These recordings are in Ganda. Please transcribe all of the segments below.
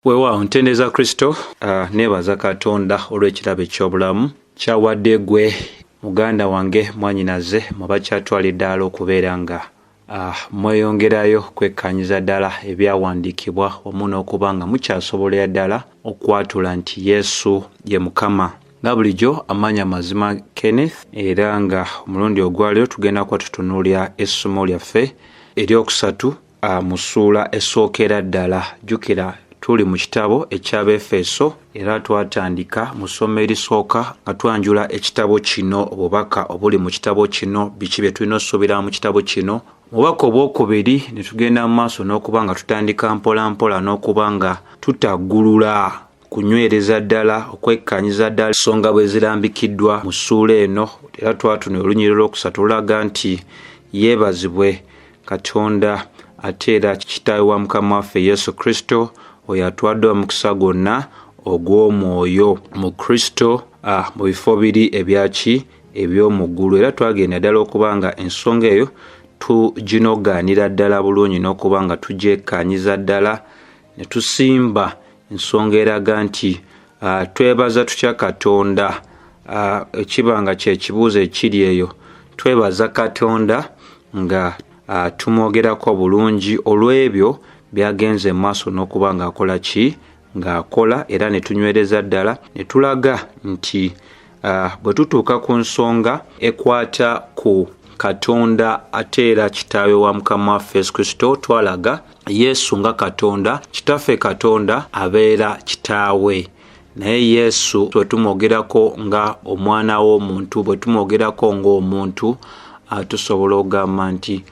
Weewaawo ntendereza Kristo, neebaza Katonda olw'ekirabo eky'obulamu kyawadde gwe muganda wange mwanyinaze mwebakyatwala eddaala okubeera nga mweyongerayo kwekkaanyiza ddala ebyawandiikibwa wamu n'okuba nga mukyasobolera ddala okwatula nti Yesu ye Mukama. Nga bulijjo amaanyi amazima Kenneth, era nga omulundi ogwaleero tugenda kuba tutunuulira essomo lyaffe eryokusatu mu ssuula esookera ddala. Jjukira tuli mu kitabo eky'Abeefeso era twatandika mu ssomo erisooka nga twanjula ekitabo kino, obubaka obuli mu kitabo kino, biki bye tulina osuubira mu kitabo kino. Mubaka obwokubiri ne tugenda mu maaso n'okuba nga tutandika mpola mpola n'okuba nga tutaggulula kunywereza ddala okwekkaanyiza ddala ensonga bwe zirambikiddwa mu ssuula eno. Era twatunula olunyiriri olwokusatu lulaga nti yeebazibwe Katonda ate era kitaawe wa Mukama waffe Yesu Kristo, oyo atwadde omukisa gwonna ogw'omwoyo mu Kristo mu bifo biri ebyaki eby'omu ggulu. Era twagenda ddala okuba nga ensonga eyo tuginogaanira ddala bulungi n'okuba nga tugyekkaanyiza ddala ne tusimba ensonga eraga nti twebaza tutya Katonda, ekiba nga kye kibuuzo ekiri eyo. Twebaza Katonda nga tumwogerako bulungi olw'ebyo byagenze mu maaso n'okuba ng'akola ki ng'akola, era ne tunywereza ddala ne tulaga nti bwe tutuuka ku nsonga ekwata ku Katonda ate era kitaawe wa Mukama waffe Yesu Kristo, twalaga Yesu nga Katonda, kitaffe Katonda abeera kitaawe. Naye Yesu bwe tumwogerako nga omwana w'omuntu, bwe tumwogerako ng'omuntu, tusobola okugamba nti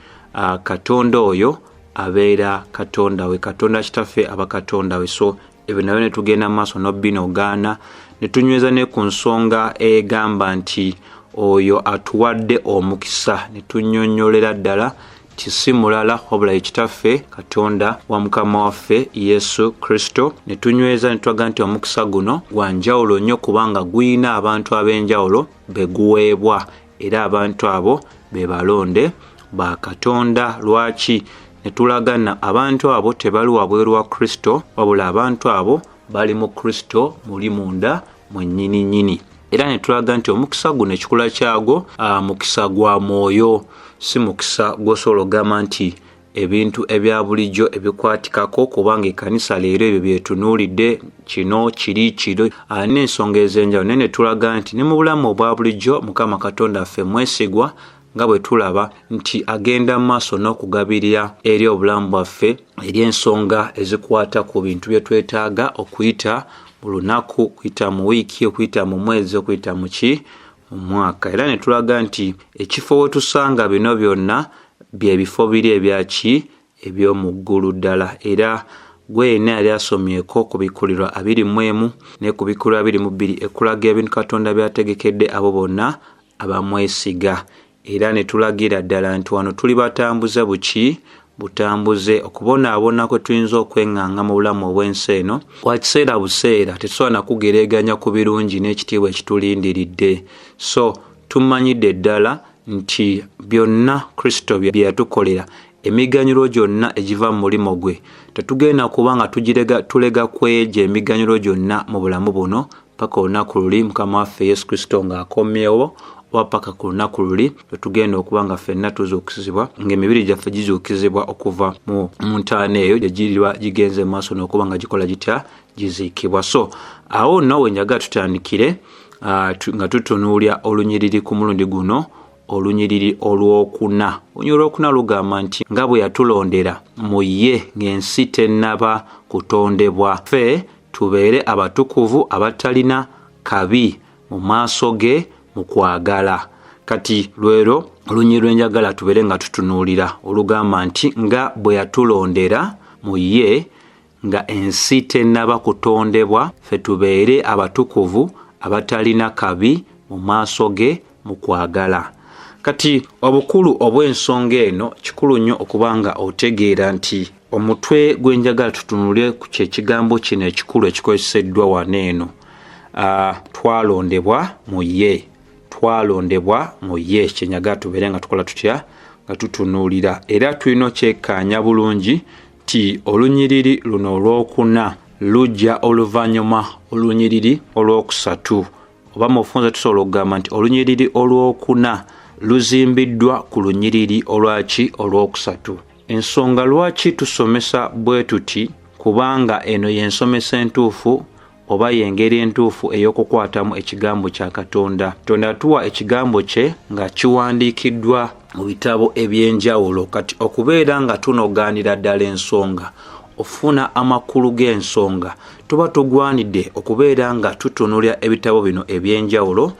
Katonda oyo abeera Katonda we, Katonda kitaffe aba Katonda we. So ebyo nabyo ne tugenda mu maaso n'obinogaana ne tunyweza ne ku nsonga egamba nti oyo atuwadde omukisa, ne tunnyonnyolera ddala nti si mulala wabula ye kitaffe Katonda wa Mukama waffe Yesu Kristo. Ne tunyweza ne tulaga nti omukisa guno gwa njawulo nnyo kubanga guyina abantu ab'enjawulo be guweebwa, era abantu abo be balonde ba Katonda. Lwaki? Ne tulagana abantu abo tebali wabweru wa Kristo, wabula abantu abo bali mu Kristo muli munda mwennyini nnyini. Era ne tulaga nti omukisa guno ekikula kyagwo mukisa gwa mwoyo, si mukisa gw'osobola okugamba nti ebintu ebya bulijjo ebikwatikako, kubanga ekkanisa leero ebyo byetunuulidde kino kiri kiro n'ensonga ez'enjawulo. Naye ne tulaga nti ne mu bulamu obwa bulijjo Mukama Katonda ffe mwesigwa, nga bwe tulaba nti agenda mu maaso n'okugabirira eri obulamu bwaffe eri ensonga ezikwata ku bintu bye twetaaga okuyita mu lunaku, okuyita mu wiiki, okuyita mu mwezi, okuyita mu ki mu mwaka. Era ne tulaga nti ekifo we tusanga bino byonna bye bifo biri ebyaki eby'omu ggulu ddala. Era gwe yenna yali asomyeko ku Bikkulirwa 21 ne ku Bikkulirwa 22 ekulaga ebintu Katonda by'ategekedde abo bonna abamwesiga. Era ne tulagira ddala nti wano tuli batambuze buki butambuze, okubonaabona kwe tuyinza okweŋŋanga mu bulamu obw'ensi eno kwa kiseera buseera, tetusobola na kugereeganya ku birungi n'ekitiibwa ekitulindiridde. So tumanyidde ddala nti byonna Kristo bye yatukolera, emiganyulo gyonna egiva mu mulimu gwe, tetugenda kuba nga tulega kwegyo emiganyulo gyonna mu bulamu buno paka olunaku luli Mukama waffe Yesu Kristo ng'akomyewo, oba paka ku lunaku luli lwe tugenda okuba nga ffenna tuzuukizibwa, ng'emibiri gyaffe gizuukizibwa okuva mu ntaana eyo gye giriba gigenze mu maaso n'okuba nga gikola gitya giziikibwa. So awo nno we njagala tutandikire nga tutunuulya olunyiriri ku mulundi guno, olunyiriri olwokuna. Olunyiriri olwokuna lugamba nti nga bwe yatulondera mu ye ng'ensi tennaba kutondebwa, ffe tubeere abatukuvu abatalina kabi mu maaso ge mu kwagala. Kati lwero olunyiriri lwenjagala tubeere nga tutunuulira, olugamba nti nga bwe yatulondera mu ye nga ensi tennaba kutondebwa, ffe tubeere abatukuvu abatalina kabi mu maaso ge mu kwagala. Kati obukulu obw'ensonga eno kikulu nnyo okuba nga otegeera nti omutwe gw'enjagala tutunule ku kyekigambo kino ekikulu ekikozeseddwa wano eno. Twalondebwa mu ye, twalondebwa mu ye, kyenjagala tubeere nga tukola tutya nga tutunuulira. Era tulina okyekkaanya bulungi nti olunyiriri luno olwokuna lujja oluvannyuma olunyiriri olwokusatu, oba mu bufunze tusobola okugamba nti olunyiriri olwokuna luzimbiddwa ku lunyiriri olwaki olwokusatu. Ensonga lwaki tusomesa bwe tuti, kubanga eno y'ensomesa entuufu oba y'engeri entuufu ey'okukwatamu ekigambo kya Katonda. Katonda atuwa ekigambo kye nga kiwandiikiddwa mu bitabo eby'enjawulo. Kati okubeera nga tunogaanira ddala ensonga, ofuna amakulu g'ensonga, tuba tugwanidde okubeera nga tutunuulira ebitabo bino eby'enjawulo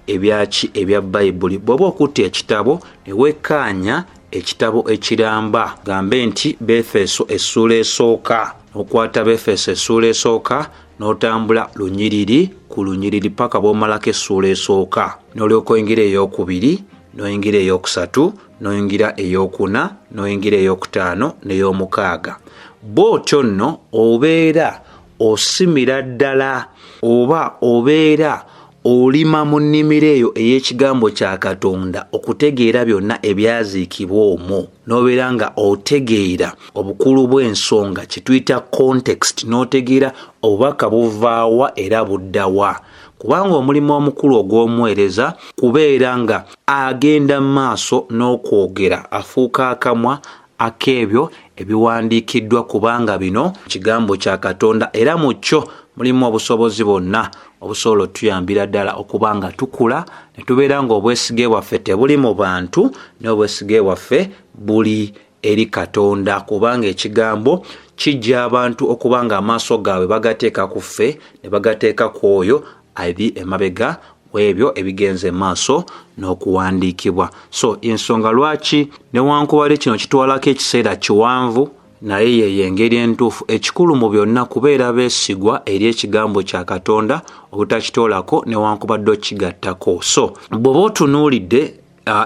ebyaki ebya Bayibuli. Bw'oba okutte ekitabo ne wekkaanya ekitabo ekiramba, gambe nti Befeso essuula esooka, n'okwata Befeso essuula esooka n'otambula lunyiriri ku lunyiriri paka bw'omalako essuula esooka, n'olyoka oyingira ey'okubiri, n'oyingira ey'okusatu, n'oyingira ey'okuna, n'oyingira ey'okutaano n'ey'omukaaga. Bw'otyo nno obeera osimira ddala oba obeera olima mu nnimiro eyo ey'ekigambo kya Katonda okutegeera byonna ebyaziikibwa omwo, n'obeera nga otegeera obukulu bw'ensonga kye tuyita context, n'otegeera obubaka buvaawa era buddawa. Kubanga omulimu omukulu ogw'omuweereza kubeera nga agenda mu maaso n'okwogera, afuuka akamwa ak'ebyo ebiwandiikiddwa, kubanga bino kigambo kya Katonda era mu kyo mulimu obusobozi bwonna obusobola otuyambira ddala okuba nga tukula ne tubeera ng'obwesige bwaffe tebuli mu bantu, naye obwesige bwaffe buli eri Katonda, kubanga ekigambo kijja abantu okuba nga amaaso gaabwe bagateeka ku ffe ne bagateeka ku oyo ali emabega w'ebyo ebigenze maaso n'okuwandiikibwa. So ensonga lwaki newankubadde kino kitwalako ekiseera kiwanvu, naye yeyo engeri entuufu. Ekikulu mu byonna kubeera beesigwa eri ekigambo kya Katonda, obutakitoolako newankubadde okigattako. So bw'oba otunuulidde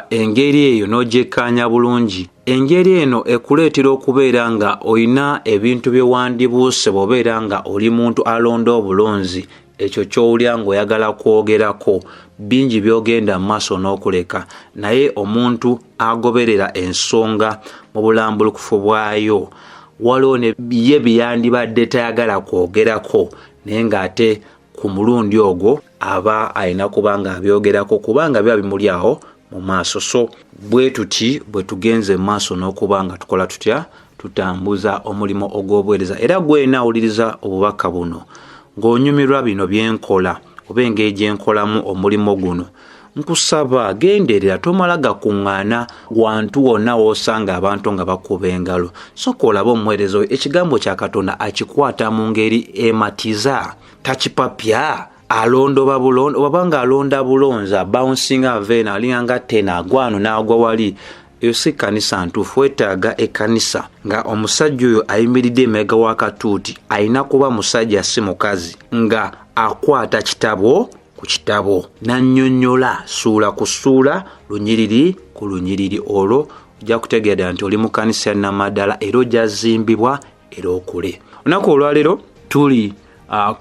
engeri eyo n'ogyekkaanya bulungi, engeri eno ekuleetera okubeera nga olina ebintu bye wandibuuse bw'obeera nga oli muntu alonda obulonzi. Ekyo ky'owulira ng'oyagala kwogerako, bingi by'ogenda mu maaso n'okuleka, naye omuntu agoberera ensonga mu bulambulukufu bwayo, waliwo ne ye bye yandibadde tayagala kwogerako, naye ng'ate ku mulundi ogwo aba alina kuba ng'abyogerako, kubanga biba bimuli awo mu maaso. So bwe tuti bwe tugenze mu maaso n'okuba nga tukola tutya, tutambuza omulimu ogw'obuweereza. Era gwena awuliriza obubaka buno ng'onyumirwa bino bye nkola oba engeri gye nkolamu omulimu guno, nkusaba genderera, tomala gakuŋŋaana wantu wonna w'osanga abantu nga bakuba engalo. Sooka olabe omuweereza oyo ekigambo kya Katonda akikwata mu ngeri ematiza, takipapya, alondoba bulondo, oba nga alonda bulonzi, bouncing ava eno alinga nga tena agwano n'agwa wali. Eyo si kkanisa ntuufu. Weetaaga ekkanisa nga omusajja oyo ayimiridde emabega wa katuuti alina kuba musajja si mukazi, nga akwata kitabo ku kitabo n'annyonnyola ssuula ku ssuula, lunyiriri ku lunyiriri. Olwo ojja kutegeera nti oli mu kkanisa ya nnamaddala era ojja zimbibwa era okule. Olunaku olwaleero tuli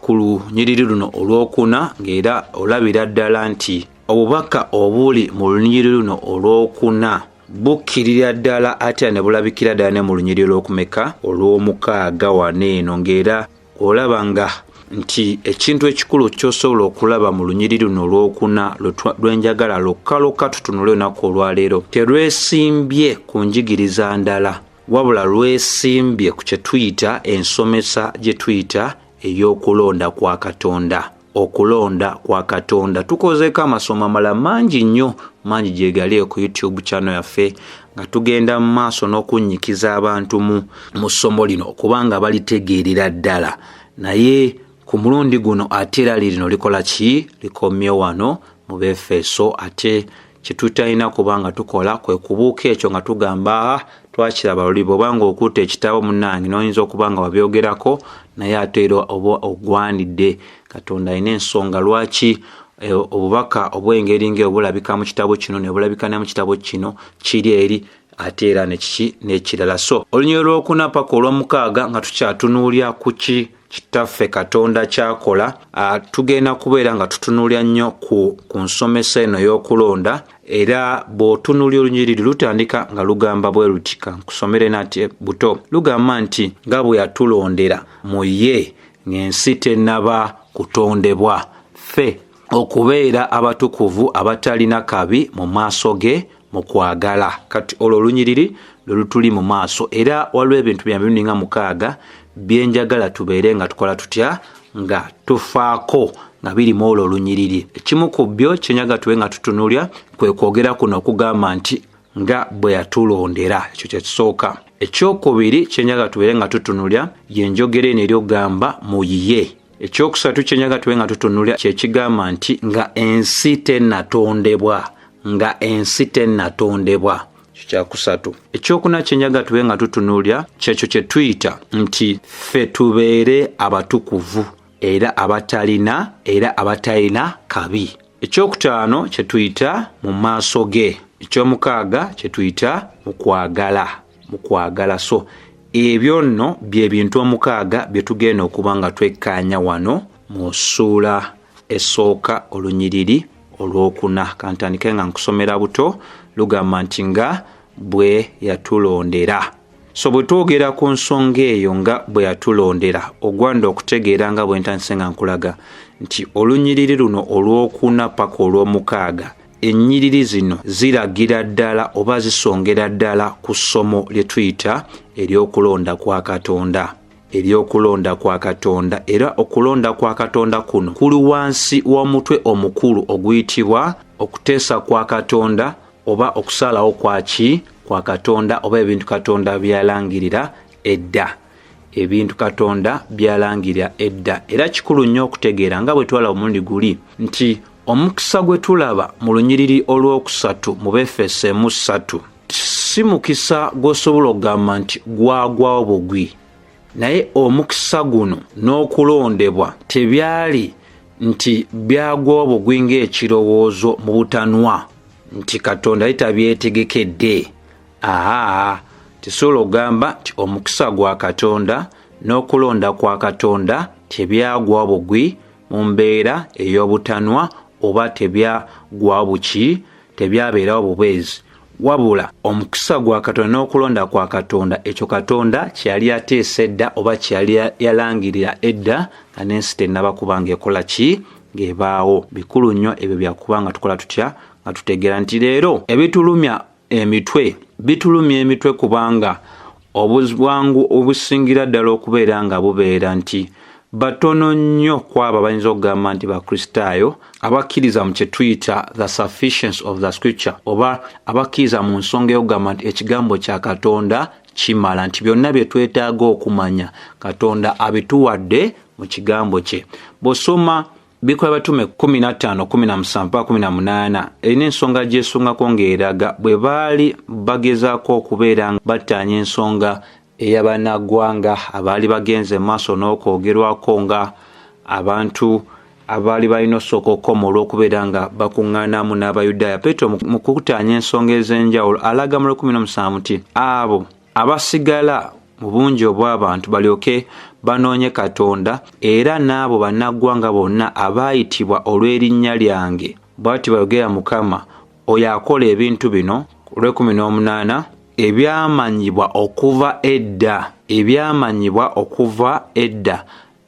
ku lunyiriri luno olwokuna, ng'era olabira ddala nti obubaka obuli mu lunyiriri luno olwokuna bukkirira ddala ate ne bulabikira ddala ne mu lunyiriri olw'okumeka olw'omukaaga wano eno, ng'era olaba nga nti ekintu ekikulu ky'osobola okulaba mu lunyiriri luno olwokuna lwenjagala lwokka lwokka tutunule olunaku olwaleero, terwesimbye ku njigiriza ndala, wabula lwesimbye ku kye tuyita ensomesa gye tuyita ey'okulonda kwa Katonda. Okulonda kwa Katonda tukozeeko amasomo amalala mangi nnyo, mangi gye gali ku YouTube channel yaffe, nga tugenda mu maaso n'okunnyikiza abantu mu ssomo lino kubanga balitegeerera ddala. Naye ku mulundi guno ate era lirino likola ki? Likomye wano mu Befeso. Ate kye tutalina kubanga tukola kwe kubuuka ekyo nga tugamba twakiraba luli. Bw'oba ng'okutte ekitabo munnange n'oyinza okuba nga wabyogerako, naye ate era oba ogwanidde. Katonda alina ensonga lwaki obubaka obw'engeri ng'eyo bulabika mu kitabo kino ne bulabika ne mu kitabo kino kiri eri ate era ne kiki n'ekirala. So olunyiriri olwokuna paka olwomukaaga nga tukyatunuulira ku ki Kitaffe Katonda ky'akola, tugenda kubeera nga tutunuulira nnyo ku nsomesa eno ey'okulonda. Era bw'otunuulira olunyiriri lutandika nga lugamba bwe luti, ka nkusomere nate buto. Lugamba nti nga bwe yatulondera mu ye ng'ensi tennaba kutondebwa, ffe okubeera abatukuvu abatalina kabi mu maaso ge mu kwagala. Kati olwo olunyiriri lwe lutuli mu maaso, era waliwo ebintu bya mirundi nga 6 byenjagala tubeere nga tukola tutya, nga tufaako nga biri mu olwo olunyiriri. Ekimu ku byo kyenjagala tube nga tutunuulira kwe kwogera kuno okugamba nti nga bwe yatulondera, ekyo kye kisooka. Ekyokubiri kyenjagala tubeere nga tutunuulira y'enjogera eno eri okugamba muyiye. Ekyokusatu kyenjagala tube nga tutunuulira kye kigamba nti nga ensi tennatondebwa, nga ensi tennatondebwa, ekyo kyakusatu. Ekyokuna kyenjagala tube nga tutunuulira kyekyo kye tuyita nti ffe tubeere abatukuvu era abatalina kabi. Ekyokutaano kye tuyita mu maaso ge. Ekyomukaaga kye tuyita mu kwagala, mu kwagala. So ebyo nno bye bintu 6 bye tugenda okuba nga twekkaanya wano mu ssuula esooka olunyiriri olwokuna. Kantandike nga nkusomera buto, lugamba nti nga bwe yatulondera. So bwe twogera ku nsonga eyo nga bwe yatulondera, ogwanda okutegeera nga bwe ntandise nga nkulaga nti olunyiriri luno olwokuna paka olwomukaaga, ennyiriri zino ziragira ddala oba zisongera ddala ku ssomo lye tuyita ery'okulonda kwa Katonda. Ery'okulonda kwa Katonda, era okulonda kwa Katonda kuno kuli wansi w'omutwe omukulu oguyitibwa okuteesa kwa Katonda oba okusalawo kwa ki kwa Katonda, oba ebintu Katonda byalangirira edda. Ebintu Katonda byalangirira edda. Era kikulu nnyo okutegeera nga bwe twalaba omulundi guli nti omukisa gwe tulaba mu lunyiriri olwokusatu mu Befeso 3 si mukisa gw'osobola okugamba nti gwagwawo bugwi, naye omukisa guno n'okulondebwa tebyali nti byagwawo bugwi ng'ekirowoozo mu butanwa nti Katonda yali tabyetegekedde. Aa, tisobola okugamba nti omukisa gwa Katonda n'okulonda kwa Katonda tebyagwa bugwi mu mbeera ey'obutanwa oba tebyagwa buki, tebyabeerawo bubeezi, wabula omukisa gwa Katonda n'okulonda kwa Katonda ekyo Katonda kye yali ateesa edda oba kye yali yalangirira edda nga n'ensi tennaba kuba ng'ekola ki, ng'ebaawo. Bikulu nnyo ebyo byakuba nga tukola tutya, nga tutegeera nti leero ebitulumya emitwe bitulumya emitwe kubanga obwangu obusingira ddala okubeera nga bubeera nti batono nnyo ku abo abayinza okugamba nti Bakristaayo abakkiriza mu kye tuyita the sufficiency of the scripture, oba abakkiriza mu nsonga ey'okugamba nti ekigambo kya Katonda kimala, nti byonna bye twetaaga okumanya Katonda abituwadde mu kigambo kye. Bw'osoma Bikolwa Batume 15, 17 18, erina ensonga gy'esongako ng'eraga bwe baali bagezaako okubeera nga battaanya ensonga ey'abannaggwanga abaali bagenze maaso n'okwogerwako nga abantu abaali balina osooka okukoma olw'okubeera nga bakuŋŋaanamu n'Abayudaaya. Peetero mu kutaanya ensonga ez'enjawulo alaga mu 17 nti abo abasigala mu bungi obw'abantu balyoke banoonye Katonda, era n'abo bannaggwanga bonna abaayitibwa olw'erinnya lyange, bw'ati bw'ayogera Mukama oyo akola ebintu bino. 18 ebyamanyibwa okuva edda, ebyamanyibwa okuva edda.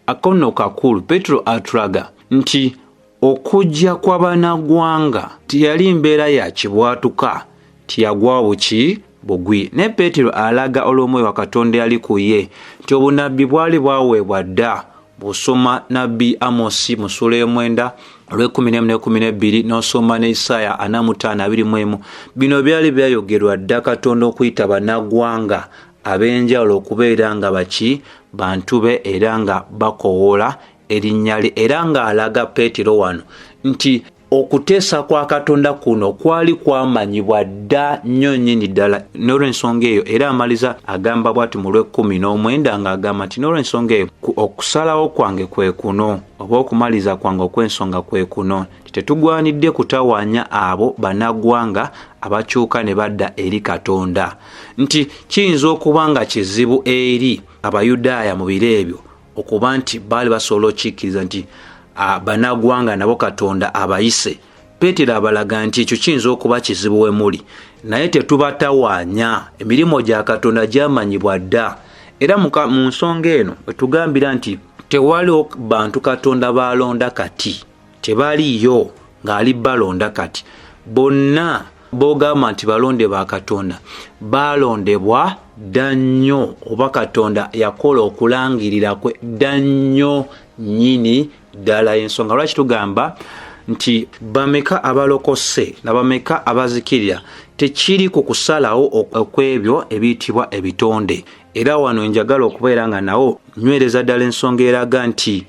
Akono kakulu Peetero atulaga nti okujja kw'abannaggwanga teyali mbeera ya kibwatuka, teyagwa buki bugwi. Naye Peetero alaga olw'omwoyo wa Katonda eyali ku ye nti obunnabbi bwali bwaweebwa dda. Bw'osoma Nabbi Amosi mu ssuula ey'omwenda olw'ekumi n'emu n'ekumi n'ebbiri, n'osoma ne Isaaya 45 21, bino byali byayogerwa dda Katonda okuyita bannaggwanga ab'enjawulo okubeera nga baki bantu be era nga bakowoola erinnya lye. Era ng'alaga Peetero wano nti okuteesa kwa Katonda kuno kwali kwamanyibwa dda nnyo nnyini ddala. N'olw'ensonga eyo era amaliza agamba bw'ati mu lw'ekumi n'omwenda ng'agamba nti n'olw'ensonga eyo okusalawo kwange kwe kuno, oba okumaliza kwange okw'ensonga kwe kuno, nti tetugwanidde kutawaanya abo bannaggwanga abakyuka ne badda eri Katonda. Nti kiyinza okuba nga kizibu eri Abayudaaya mu biro ebyo okuba nti baali basobola okukikkiriza nti bannaggwanga nabo Katonda abayise. Peetero abalaga nti ekyo kiyinza okuba kizibu we muli, naye tetubatawaanya, emirimu gya Katonda gyamanyibwa dda. Era mu nsonga eno wetugambira nti Tewaliwo bantu Katonda baalonda kati, tebaliyo ng'ali balonda kati. Bonna b'ogamba nti balonde ba Katonda baalondebwa dda nnyo, oba Katonda yakola okulangirira kwe dda nnyo nnyini ddala. Ensonga lwaki tugamba nti bameka abalokose na bameka abazikirira tekiri ku kusalawo okw'ebyo ebiyitibwa ebitonde. Era wano njagala okubeera nga nawo nywereza ddala ensonga eraga nti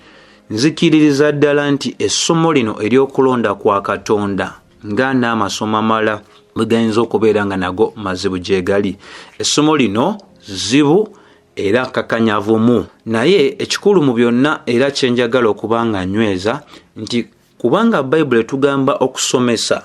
nzikiririza ddala nti essomo lino ery'okulonda kwa Katonda nga n'amasomo amala bwe gayinza okubeera nga nago mazibu gye gali, essomo lino zibu era kakanyavumu. Naye ekikulu mu byonna era kye njagala okuba nga nyweza nti kubanga Bayibuli etugamba okusomesa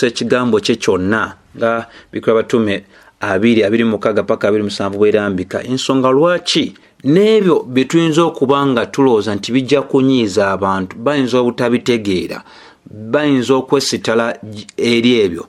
ekigambo kye kyonna nga Bikolwa Batume 2:26 paka 27 bwerambika, ensonga lwaki n'ebyo bye tuyinza okuba nga tulowooza nti bijja kunyiiza abantu, bayinza obutabitegeera, bayinza okwesitala eri ebyo,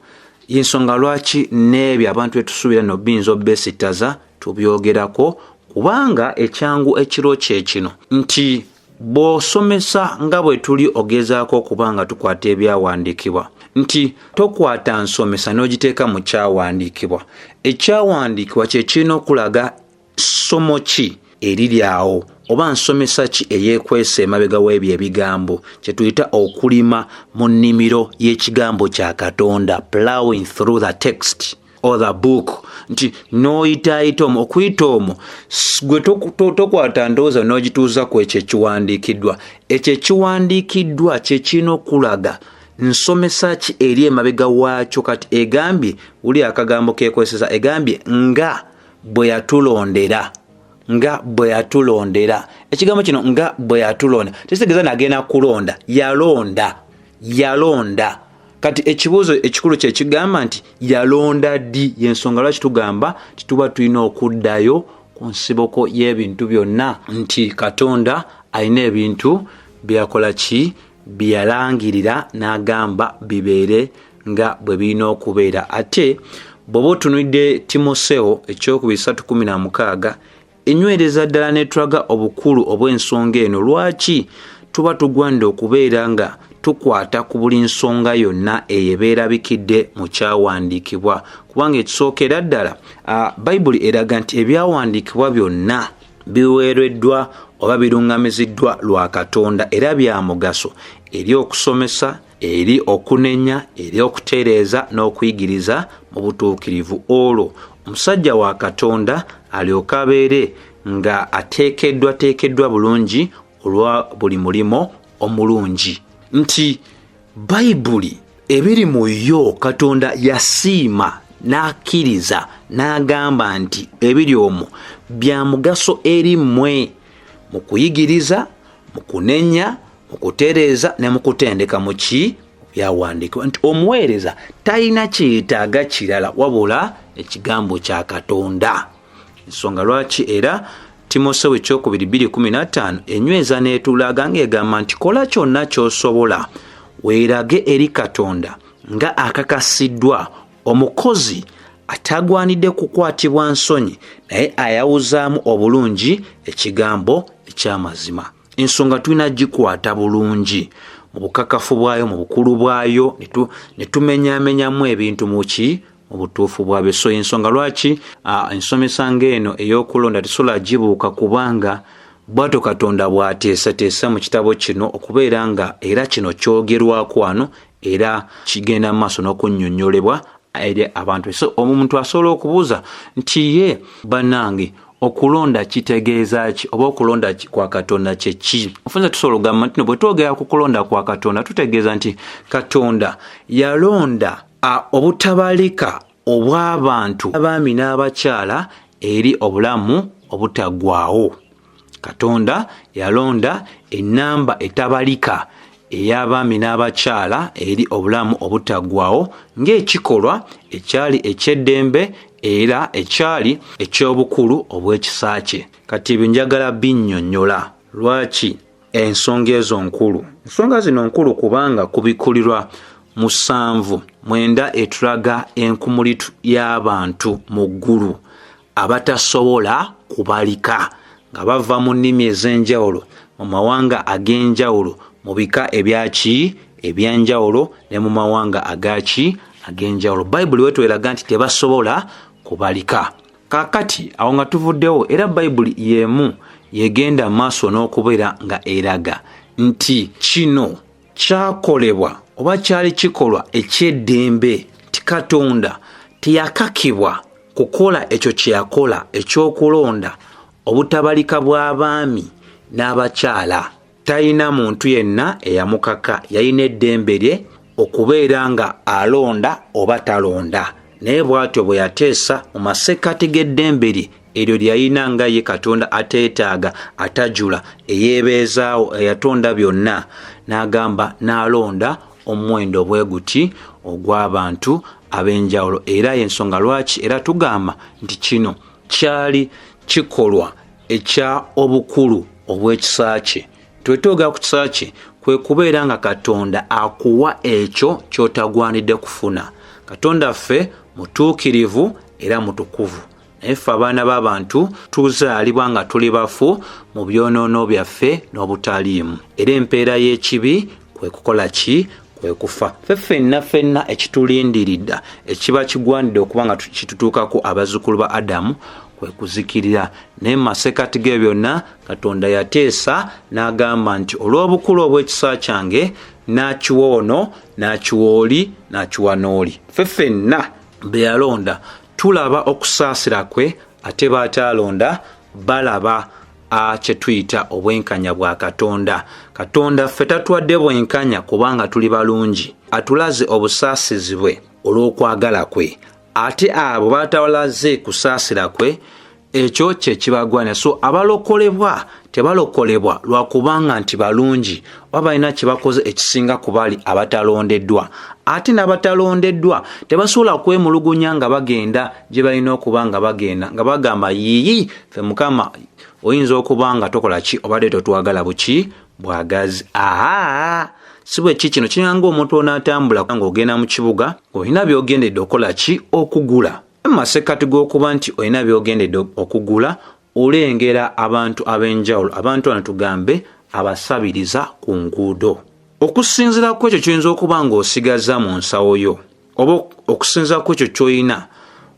ensonga lwaki n'ebyo abantu betusuubira no biyinza obbesitaza tubyogerako, kubanga ekyangu ekiro kye kino nti bw'osomesa nga bwe tuli ogezaako okuba nga tukwata ebyawandiikibwa, nti tokwata nsomesa n'ogiteeka mu kyawandiikibwa. Ekyawandiikibwa kye kirina okulaga ssomo ki eriri awo oba nsomesa ki eyeekwese emabega w'ebyo ebigambo, kye tuyita okulima mu nnimiro y'ekigambo kya Katonda, plowing through the text or the book, nti n'oyitaayita omwo, okuyita omwo gwe tokwata ndowooza n'ogituuza ku ekyo ekiwandiikiddwa. Ekyo ekiwandiikiddwa kye kirina okulaga nsomesa ki eri emabega waakyo. Kati egambye wuli akagambo keekweseza, egambye nga bwe yatulondera, nga bwe yatulondera. Ekigambo kino nga bwe yatulonda tekitegeeza nagenda kulonda, yalonda, yalonda. Kati ekibuuzo ekikulu kye kigamba nti yalonda ddi? Y'ensonga lwaki tugamba nti tuba tulina okuddayo ku nsibuko y'ebintu byonna, nti Katonda alina ebintu byakola ki, byeyalangirira n'agamba bibeere nga bwe birina okubeera. Ate bw'oba otunuulidde Timoseewo 2:16 enywereza ddala n'etulaga obukulu obw'ensonga eno, lwaki tuba tugwanidde okubeera nga tukwata ku buli nsonga yonna eyo ebeerabikidde mu kyawandiikibwa. Kubanga ekisookera ddala Bayibuli eraga nti ebyawandiikibwa byonna biweereddwa oba biruŋŋamiziddwa lwa Katonda era bya mugaso eri okusomesa, eri okunenya, eri okutereeza n'okuyigiriza mu butuukirivu. Olwo omusajja wa Katonda alyoke abeere nga ateekeddwateekeddwa bulungi olwa buli mulimo omulungi. Nti Bayibuli ebiri mu yo Katonda yasiima n'akkiriza n'agamba nti ebiri omwo bya mugaso eri mmwe mu kuyigiriza, mu kunenya, mu kutereeza ne mu kutendeka mu ki byawandiikibwa. Nti omuweereza talina kyetaaga kirala wabula ekigambo kya Katonda. Ensonga lwaki era Timoseewo 2:15 enyweza n'etulaga ng'egamba nti kola kyonna ky'osobola weerage eri Katonda nga akakasiddwa, omukozi atagwanidde kukwatibwa nsonyi naye ayawuzaamu obulungi ekigambo eky'amazima. Ensonga tulina gikwata bulungi mu bukakafu bwayo, mu bukulu bwayo, ne tumenyaamenyamu ebintu mu ki mu butuufu bwabyo. So ensonga lwaki ensomesa ng'eno ey'okulonda tesobola gibuuka, kubanga bw'atyo Katonda bw'ateesateesa mu kitabo kino okubeera nga era kino kyogerwako wano era kigenda mu maaso n'okunnyonnyolebwa eri abantu. So omuntu asobola okubuuza nti ye bannange okulonda kitegeeza ki, oba okulonda kwa Katonda kye ki? Ofunza tusobola okugamba nti bwe twogera ku kulonda kwa Katonda tutegeeza nti Katonda yalonda obutabalika obw'abantu abaami n'abakyala eri obulamu obutaggwaawo. Katonda yalonda ennamba etabalika ey'abaami n'abakyala eri obulamu obutaggwaawo ng'ekikolwa ekyali eky'eddembe era ekyali eky'obukulu obw'ekisa kye. Kati ebyo njagala binnyonnyola lwaki ensonga ezo nkulu. Ensonga zino nkulu kubanga kubikulirwa 7:9 etulaga enkumulitu y'abantu mu ggulu abatasobola kubalika, nga bava mu nnimi ez'enjawulo, mu mawanga ag'enjawulo, mu bika ebyaki ebyenjawulo, ne mu mawanga agaki ag'enjawulo. Bayibuli wetweraga nti tebasobola kubalika. Kaakati awo nga tuvuddewo, era Bayibuli y'emu yegenda maaso n'okubeera nga eraga nti kino kyakolebwa oba kyali kikolwa eky'eddembe, nti Katonda teyakakibwa kukola ekyo kye yakola eky'okulonda obutabalika bw'abaami n'abakyala. Talina muntu yenna eyamukaka, yalina eddembe lye okubeera nga alonda oba talonda. Naye bw'atyo bwe yateesa mu masekkati g'eddembe lye eryo lyalina nga ye Katonda ateetaaga, atajula, eyeebeezaawo, eyatonda byonna, n'agamba n'alonda omuwendo bwe guti ogw'abantu ab'enjawulo. Era y'ensonga lwaki era tugamba nti kino kyali kikolwa ekya obukulu obw'ekisa kye. Twetooga ku kisa kye kwe kubeera nga Katonda akuwa ekyo ky'otagwanidde kufuna. Katonda ffe mutuukirivu era mutukuvu, naye ffe abaana b'abantu tuzaalibwa nga tuli bafu mu byonoono byaffe n'obutaliimu, era empeera y'ekibi kwe kukola ki? Kwe kufa. Ffe ffenna ffenna ekitulindiridda ekiba kigwanidde okuba nga kitutuukako abazzukulu ba Adamu kwe kuzikirira. Naye mu masekkati ge byonna Katonda yateesa n'agamba nti olw'obukulu obw'ekisa kyange n'akiwa ono, n'akiwa oli, n'akiwa n'oli. Ffe ffenna be yalonda tulaba okusaasira kwe, ate b'ataalonda balaba kye tuyita obwenkanya bwa Katonda. Katonda ffe tatuwadde bwenkanya kubanga tuli balungi, atulaze obusaasizi bwe olw'okwagala kwe, ate abo batawalaze kusaasira kwe ekyo kye kibagwana. So abalokolebwa tebalokolebwa lwakubanga nti balungi oba balina kye bakoze ekisinga ku bali abatalondeddwa, ate n'abatalondeddwa tebasobola kwemulugunya nga bagenda gye balina okuba nga bagenda, nga bagamba yiyi ffe Mukama oyinza okuba nga tokola ki, obadde totwagala buki bwagazi. Aha, si bwe ki kino kiringa ng'omuntu onaatambula ng'ogenda mu kibuga olina by'ogendedde okukola ki, okugula. Mu masekkati g'okuba nti olina by'ogendedde okugula, olengera abantu ab'enjawulo, abantu bano tugambe abasabiriza ku nguudo. Okusinziira ku ekyo ky'oyinza okuba ng'osigaza mu nsawo yo oba okusinziira ku ekyo ky'olina,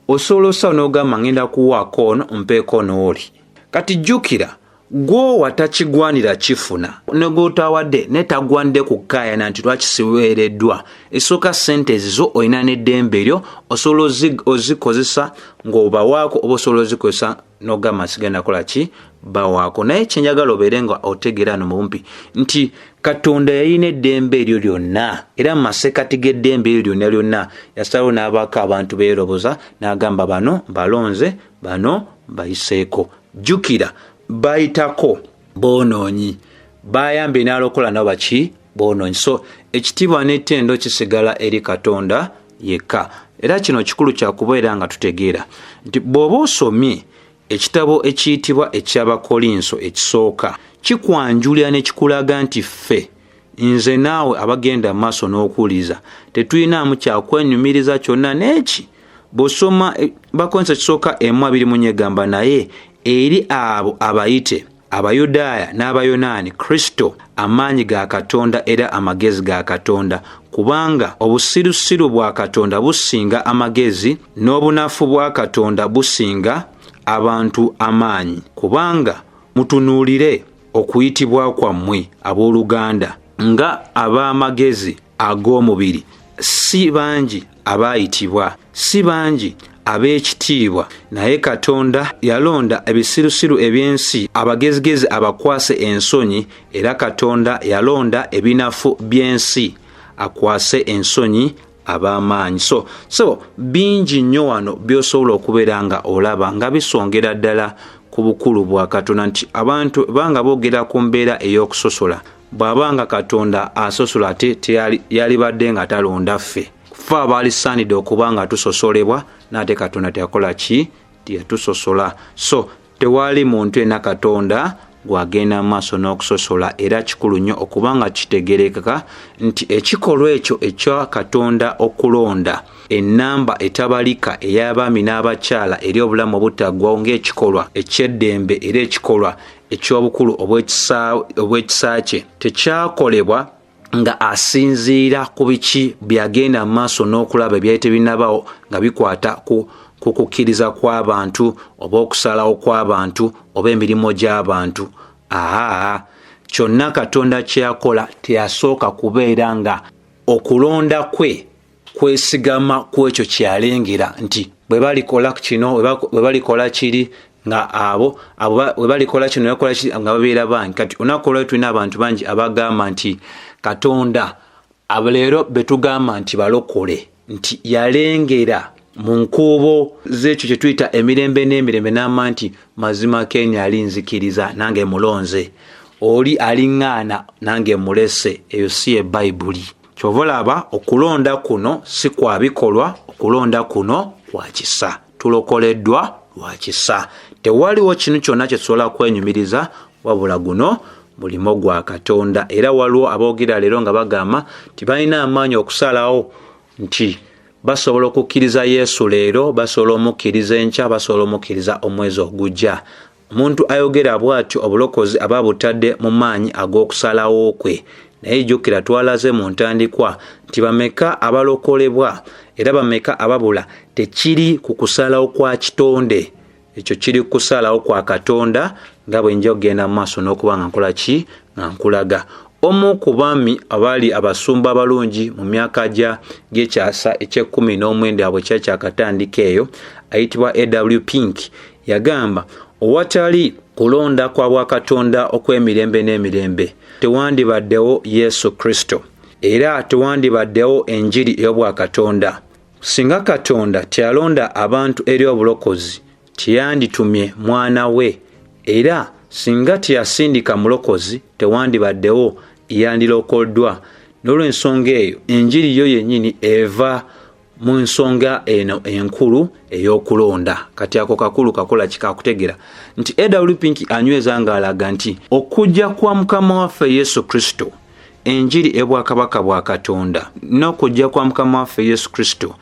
osobola osaba n'ogamba ngenda kuwaako ono mpeeko n'oli. Kati jjukira gwowa takigwanira kifuna, ne gw'otawadde ne tagwanidde kukaayana nti lwaki siweereddwa. Esooka ssente ezizo olina n'eddembe lyo, osobola ozikozesa ng'obawaako oba osobola ozikozesa n'ogamba sigenda kukola ki, bawaako. Naye kye njagala obeere nga otegeera no mu bumpi nti Katonda yalina eddembe eryo lyonna, era mu masekkati g'eddembe eryo lyonna lyonna yasalawo n'abaako abantu beeroboza n'agamba bano mbalonze, bano mbayiseeko. Jjukira bayitako boonoonyi, bayambye n'alokola nabo baki boonoonyi. So ekitiibwa n'ettendo kisigala eri Katonda yekka. Era kino kikulu kya kubeera nga tutegeera nti bw'oba osomye ekitabo ekiyitibwa eky'Abakolinso ekisooka, kikwanjulira ne kikulaga nti ffe, nze naawe abagenda maaso n'okuwuliriza, tetulinaamu kyakwenyumiriza kyonna n'eki. Bw'osoma Bakolinso ekisooka 1:24 egamba, naye eri abo abayite, Abayudaaya n'Abayonaani, Kristo amaanyi ga Katonda era amagezi ga Katonda, kubanga obusirusiru bwa Katonda businga amagezi, n'obunafu bwa Katonda businga abantu amaanyi. Kubanga mutunuulire okuyitibwa kwammwe abooluganda, nga ab'amagezi ag'omubiri, si bangi abaayitibwa, si bangi ab'ekitiibwa, naye Katonda yalonda ebisirusiru eby'ensi abagezigezi abakwase ensonyi, era Katonda yalonda ebinafu by'ensi akwase ensonyi ab'amaanyi. So bingi nnyo wano by'osobola okubeera nga olaba nga bisongera ddala ku bukulu bwa Katonda, nti abantu banga boogera ku mbeera ey'okusosola. Bw'aba nga Katonda asosola, ate yalibadde nga talonda ffe, ffe abaalisaanidde okuba nga tusosolebwa, n'ate Katonda teyakola ki, teyatusosola. So tewali muntu yenna Katonda gw'agenda mu maaso n'okusosola. Era kikulu nnyo okuba nga kitegeerekeka nti ekikolwa ekyo ekya Katonda okulonda ennamba etabalika ey'abaami n'abakyala eri obulamu obutaggwawo ng'ekikolwa eky'eddembe era ekikolwa eky'obukulu obw'ekisa kye tekyakolebwa nga asinziira ku biki byagenda mu maaso n'okulaba ebyali tebinnabawo nga bikwata ku kukkiriza kw'abantu oba okusalawo kw'abantu oba emirimu gy'abantu. Aa, kyonna Katonda kye yakola teyasooka kubeera nga okulonda kwe kwesigama ku ekyo kye yalengera nti bwe balikola kino, bwe balikola kiri, nga abo bwe balikola kino bakola kiri, nga babeera bangi. Kati olunaku olwaleero tulina abantu bangi abagamba nti Katonda, abo leero be tugamba nti balokole, nti yalengera mu nkuubo z'ekyo kye tuyita emirembe n'emirembe n'amanya nti mazima Kenya alinzikiriza nange mulonze, oli aliŋŋaana nange mulese. Eyo si ye Bayibuli. Kyova olaba okulonda kuno si kwa bikolwa, okulonda kuno kwa kisa. Tulokoleddwa lwa kisa. Tewaliwo kintu kyonna kye tusobola kwenyumiriza, wabula guno mulimo gwa Katonda. Era waliwo aboogera leero nga bagamba nti balina amaanyi okusalawo nti basobola okukkiriza Yesu leero, basobola omukkiriza enkya, basobola omukkiriza omwezi ogujja. Omuntu ayogera bw'atyo obulokozi aba butadde mu maanyi ag'okusalawo kwe. Naye jjukira twalaze mu ntandikwa nti bameka abalokolebwa era bameka ababula tekiri ku kusalawo kwa kitonde, ekyo kiri ku kusalawo kwa Katonda, nga bwe nja okugenda mu maaso n'okuba nga nkola ki, nga nkulaga. Omu ku baami abaali abasumba abalungi mu myaka gy'ekyasa eky'ekkumi n'omwenda bwe kyali kyakatandika eyo, ayitibwa A.W. Pink, yagamba owatali kulonda kwa bwakatonda okw'emirembe n'emirembe tewandibaddewo Yesu Kristo, era tewandibaddewo enjiri ey'obwakatonda. Singa Katonda teyalonda abantu eri obulokozi, teyanditumye mwana we, era singa teyasindika mulokozi tewandibaddewo yandirokoddwa. N'olw'ensonga eyo enjiri yo yennyini eva mu nsonga eno enkulu ey'okulonda. Kati ako kakulu kakola kikakutegera nti A.W. Pink anyweza ng'alaga nti okujja kwa Mukama waffe Yesu Kristo, enjiri ebwakabaka bwa Katonda n'okujja kwa Mukama waffe Yesu Kristo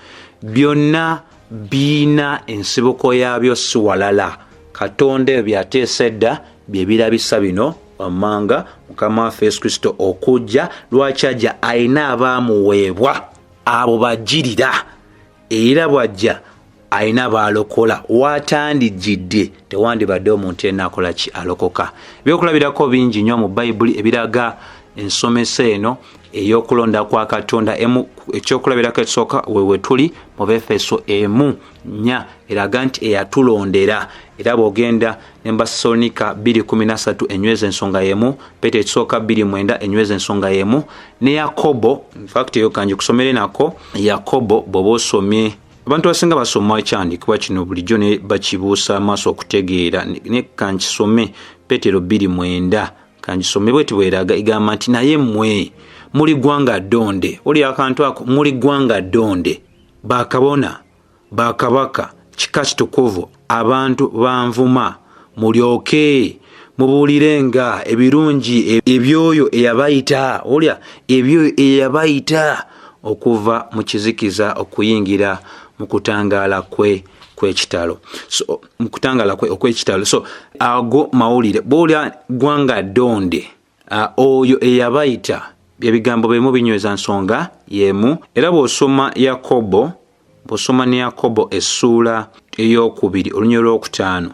byonna biina ensibuko yaabyo si walala. Katonda ebyo byateesa edda bye birabisa bino wammanga. Mukama waffe Yesu Kristo okujja, lwaki ajja? Alina abaamuweebwa, abo bajirira, era bw'ajja alina baalokola. Watandijjidde tewandibadde omuntu yenna akola ki, alokoka. Ebyokulabirako bingi nnyo mu Bayibuli ebiraga ensomesa eno ey'okulonda kwa Katonda. Ekyokulabirako ekisooka we tuli mu Befeso 1:4, eraga nti eyatulondera. Era bw'ogenda ne Basalonika 2:13 enyweza ensonga y'emu, Peetero ekisooka 2:9 enyweza ensonga y'emu, ne Yakobo, in fact eyo kangi kusomere nako Yakobo. Bw'oba osomye, abantu abasinga basoma ekyandiikibwa kino bulijjo ne bakibuusa amaaso okutegeera, ne kankisome Peetero 2:9, kangisome bweti bweraga, egamba nti naye mmwe muli ggwanga ddonde. Oli akantu ako, muli ggwanga ddonde, bakabona, bakabaka, kika kitukuvu, abantu banvuma, mulyoke mubuulirenga ebirungi ebyoyo eyabayita, olya ebyoyo eyabayita okuva mu kizikiza okuyingira mu kutangaala kwe kw'ekitalo. So mu kutangaala kwe okw'ekitalo. So ago mawulire bw'olya ggwanga ddonde, oyo eyabayita, ebigambo byemu binyweza nsonga y'emu. Era bw'osoma Yakobo, bw'osoma ne Yakobo essuula 2 olunyiriri 5,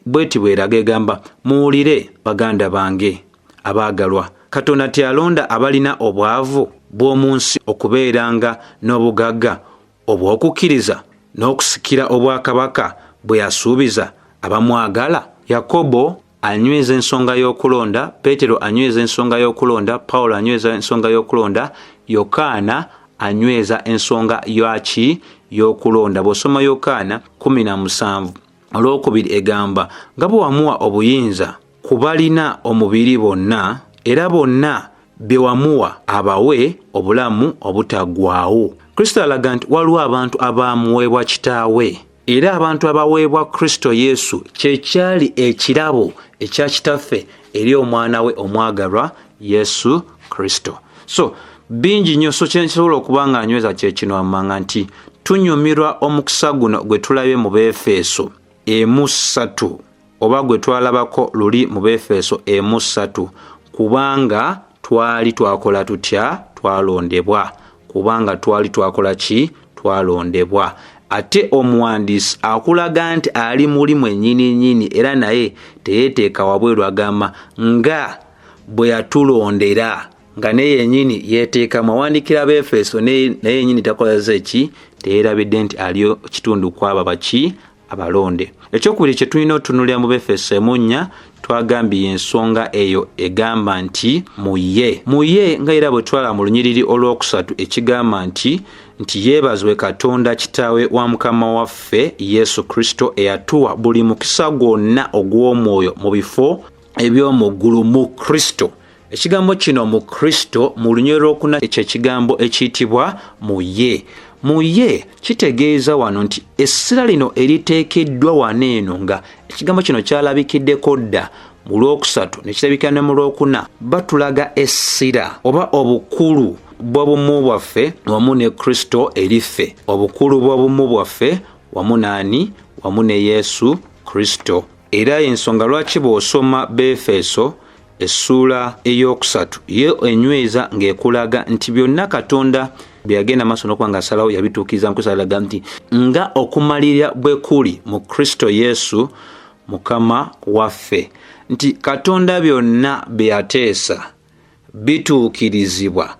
bweti bweraga, egamba muwulire baganda bange abaagalwa, Katonda teyalonda abalina obwavu bw'omu nsi okubeeranga n'obugagga obw'okukkiriza n'okusikira obwakabaka bwe yasuubiza abamwagala. Yakobo anyweza ensonga y'okulonda, Peetero anyweza ensonga y'okulonda, Pawulo anyweza ensonga y'okulonda, Yokaana anyweza ensonga yaki y'okulonda. Bw'osoma Yokaana 17 olwokubiri egamba nga bwe wamuwa obuyinza ku balina omubiri bonna, era bonna bye wamuwa abawe obulamu obutaggwaawo. Kristo alaga nti waliwo abantu abaamuweebwa kitaawe, era abantu abaweebwa Kristo Yesu kye kyali ekirabo ekya kitaffe eri omwana we omwagalwa Yesu Kristo. So bingi nnyo. So kyensobola okuba nga anyweza kye kino amanga nti tunyumirwa omukisa guno gwe tulabye mu Befeso 1:3. oba gwe twalabako luli mu Befeso 1:3, kubanga twali twakola tutya? Twalondebwa. Kubanga twali twakola ki? Twalondebwa. Ate omuwandiisi akulaga nti ali muli mwennyini nnyini, era naye teyeeteeka wabweru, agamba nga bwe yatulondera, nga naye yennyini yeeteekamu. Awandiikira Abeefeso, naye yennyini takoze ki? Teyeerabidde nti aliyo kitundu kw'abo baki? Abalonde. Ekyokubiri kye tulina otunuulira mu Befeso 4, twagambye ensonga eyo egamba nti muye. Muye nga era bwe twala mu lunyiriri olwokusatu ekigamba nti yeebazibwe Katonda Kitaawe wa Mukama waffe Yesu Kristo, eyatuwa buli mukisa gwonna ogw'omwoyo mu bifo eby'omu ggulu mu Kristo. Ekigambo kino mu Kristo mu lunyiriri olwokuna ekyo ekigambo ekiyitibwa muye. Muye kitegeeza wano nti essira lino eriteekeddwa wano eno, nga ekigambo kino kyalabikiddeko dda mu lwokusatu ne kirabika ne mu lwokuna, batulaga essira oba obukulu bw'obumu bwaffe wamu ne Kristo eriffe. Obukulu bw'obumu bwaffe wamu naani? Wamu ne Yesu Kristo. Era ensonga lwaki bw'osoma Befeso essuula 3 ye enyweza ng'ekulaga nti byonna Katonda bye yagenda maaso n'okuba ng'asalawo yabituukiriza mu Kristo, alaga nti nga okumalirira bwe kuli mu Kristo Yesu Mukama waffe, nti Katonda byonna bye yateesa bituukirizibwa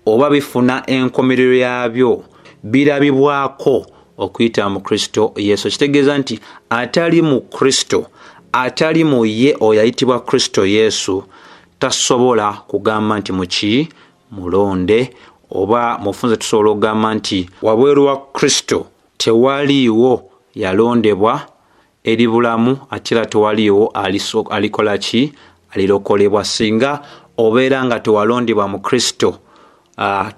oba bifuna enkomerero yaabyo, birabibwako okuyita mu Kristo Yesu. Kitegeeza nti atali mu Kristo, atali mu ye oyo ayitibwa Kristo Yesu, tasobola kugamba nti muki? Mulonde. Oba mufunze tusobola okugamba nti wabweru wa Kristo tewaliiwo yalondebwa eri bulamu, ate era tewaliiwo alikola ki? Alirokolebwa. Singa obeera nga tewalondebwa mu Kristo,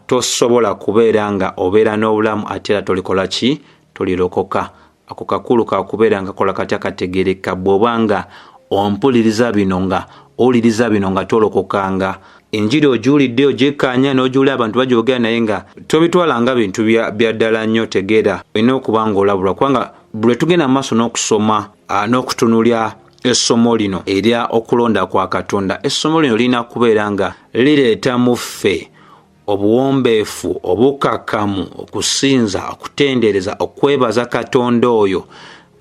tosobola kubeera nga obeera n'obulamu, ate era tolikola ki? Tolirokoka. Ako kakulu kakubeera nga kola katya kategereka. Bw'oba nga ompuliriza bino, nga owuliriza bino nga tolokokanga, enjiri ogiwulidde ogyekkaanya n'ogiwulira abantu bagyogera, naye nga tobitwala nga bintu bya ddala nnyo, tegeera olina okuba ng'olabulwa, kubanga bwe tugenda mu maaso n'okusoma n'okutunuulira essomo lino erya okulonda kwa Katonda, essomo lino lirina kubeera nga lireeta mu ffe obuwombeefu, obukakkamu, okusinza, okutendereza, okwebaza Katonda oyo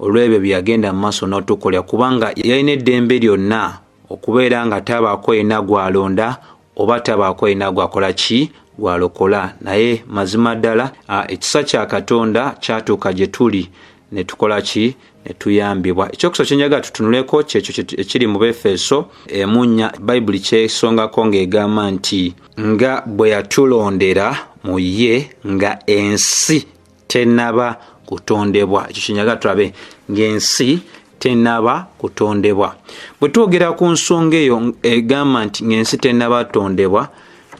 olw'ebyo bye yagenda mu maaso n'otukolera, kubanga yalina eddembe lyonna okubeera nga tabaako yenna gw'alonda oba tabaako yenna gw'akola ki? Gw'alokola. Naye mazima ddala ekisa kya Katonda kyatuuka gye tuli ne tukola ki? Ne tuyambibwa. Ekyokusatu kye njagala tutunuleko kyekyo ekiri mu Befeso 4, Bayibuli kyesongako ng'egamba nti nga bwe yatulondera mu ye nga ensi tennaba kutondebwa. Ekyo kye njagala tulabe, ng'ensi tennaba kutondebwa. Bwe twogera ku nsonga eyo egamba nti ng'ensi tennaba tondebwa,